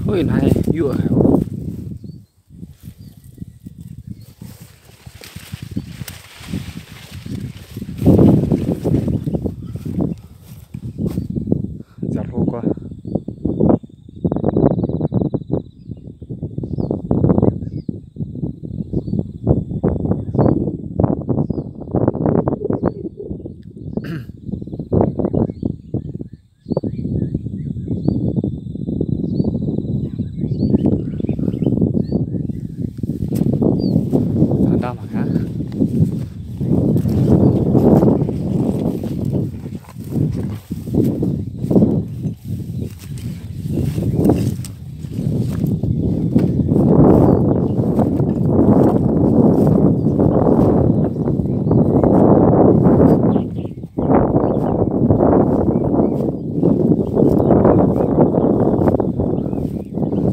Ui, naaiv yuoqv haic oc. Nziaaux hlo gorx.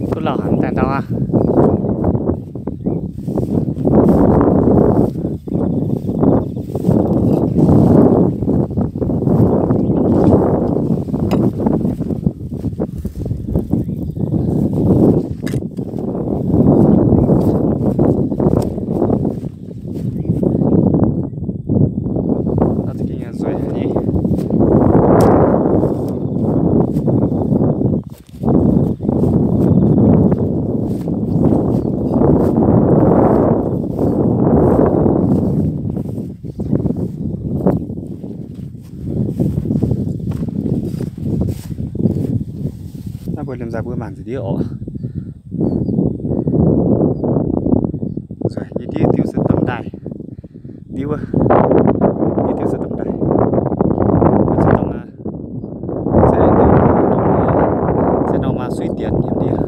Duqv lauh haic daaih ndau aqv. Naaiv mbuo liemh nzaaih mbuo mangc nzunc ndiev oc. Nzueic nyei, diuv diuv se domh ndaaih. Diuv, diuv diuv se domh ndaaih. Se norm maa suiv dienx nyei ndiev.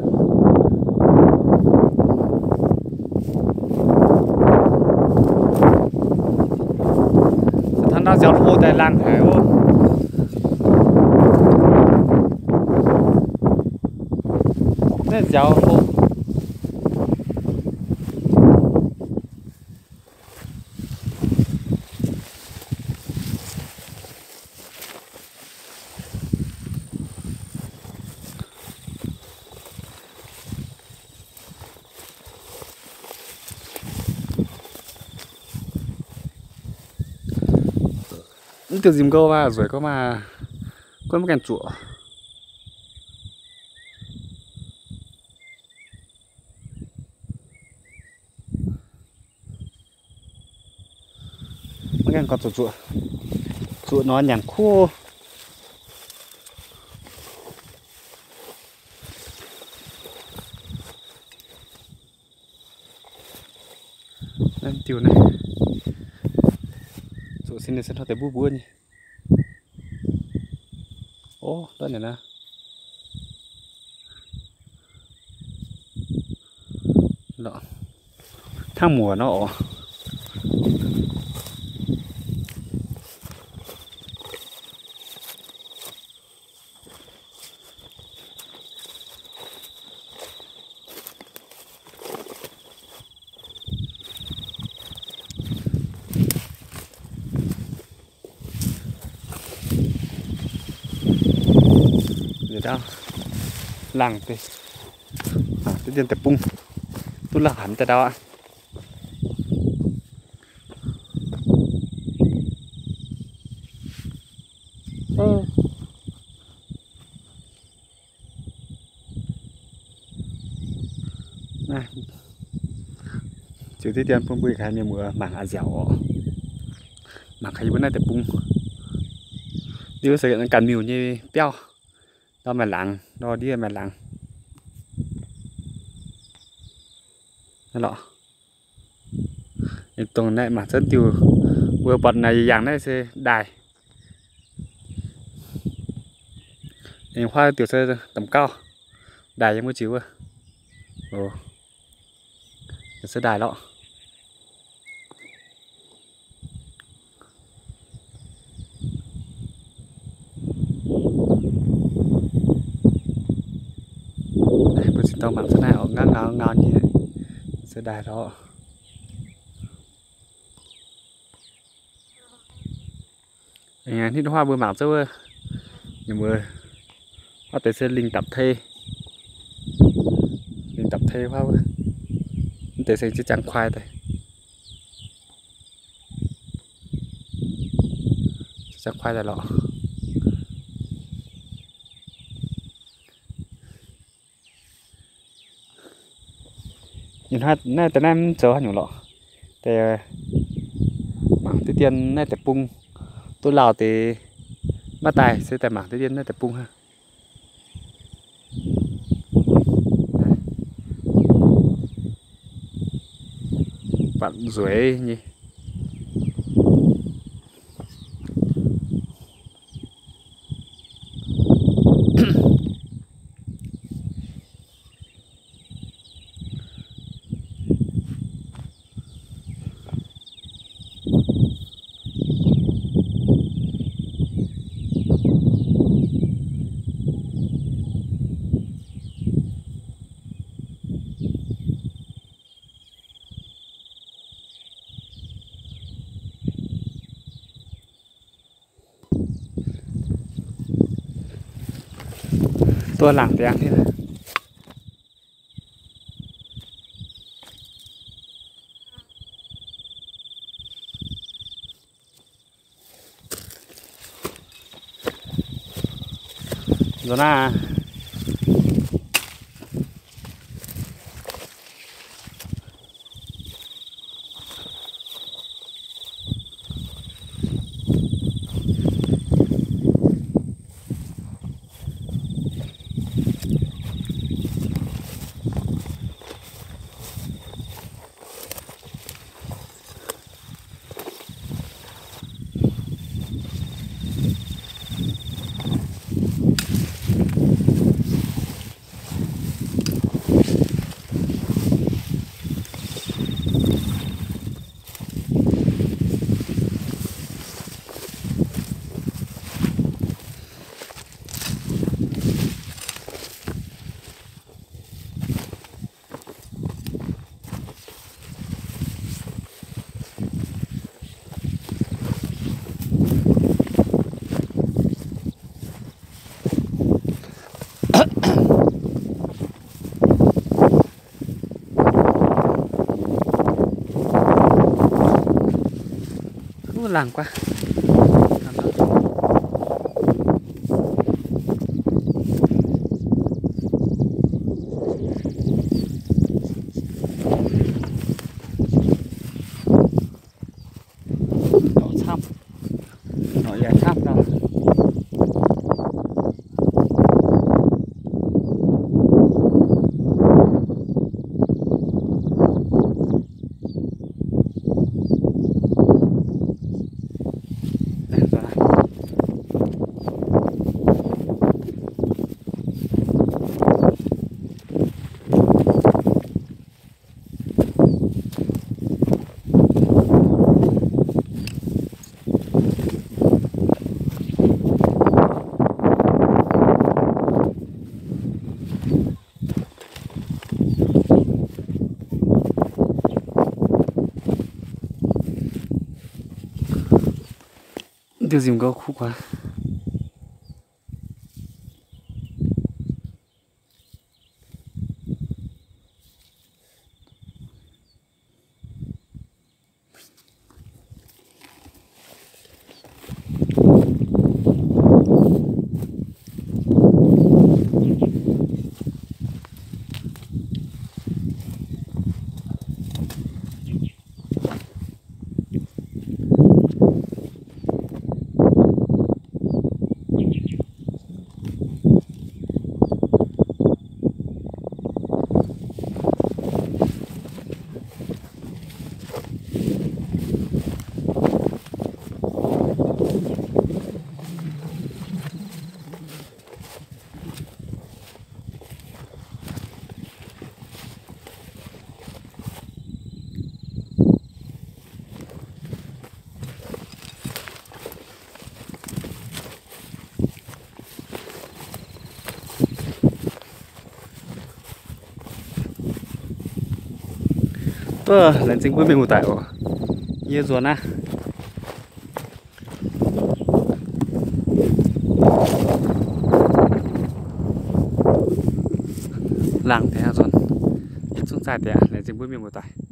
Hnangv naaiv nziaaux hlo daaih laangh haic oc. Naaiv nziaaux hlo. Mv diuh nzimc nqou maah, nzueic gorngv maah, gunv maiv gaengh zuoqc. Maiv gaengh gorngv zuoqc, zuoqc nor nyanc kuv. Naaiv diuh naaiv, zuqc sin ninh se hnoi deix mbuov mbuov nyei. Ov, ndortv naaic naaiv. Hnangv muoc nor oc. Laangh deix, deix dien deic-bung duqv lauh haic daaih ndau aqv. Ziux deix dien bun mbuo ih hnoi mienh muoz mangc a'nziaauc oc. Mangc gaax yie mbuo naaiv deic-bung. Yie mbuo se ganh miuc nyei biauv, ndau maaih laangz, ndau ndiev maaih laangz. Naaiv lorqc. Dongh naaiv mangc zunv diuh, mbuo buatc naaic yangh naaiv se ndaaih. Aengx huaav diuh se domh gauv, ndaaih yiem wuov jiex wuov. Se ndaaih lorqc. Mbuo zinh dorngh mangc zunv naaiv oc, ngau ngau ngau nyei, se ndaaih lorqc. Hnangv huaav mbuo mangc zunv wuov, ninh mbuo huaav deix se lingh dapc tei. Deix se ziepc jangx kuaai daaih, ziepc jangx kuaai daaih lorqc. Ih hnoi naaiv deix naaiv mv zoux haaix nyungc lorqc. Deix mangc diqv dien naaiv deix bung, duqv lauh deix maiv daaih se daaih mangc diqv dien naaiv deix bung hnangv. Batc nzueic nyei. Duqv laangc diangx. Nzuonx naaiv. Laangh guaav. Norqc camv, norqc yaac camv nor. Diuh nzimc gouv kuv guaax. Duqv laengz zingh mbuo mienh muoz-doic oc. Yie nzuonx naaiv. Laangh deix nzuonx. Zungv zaah deix, laengz zingh mbuo mienh muoz-doic.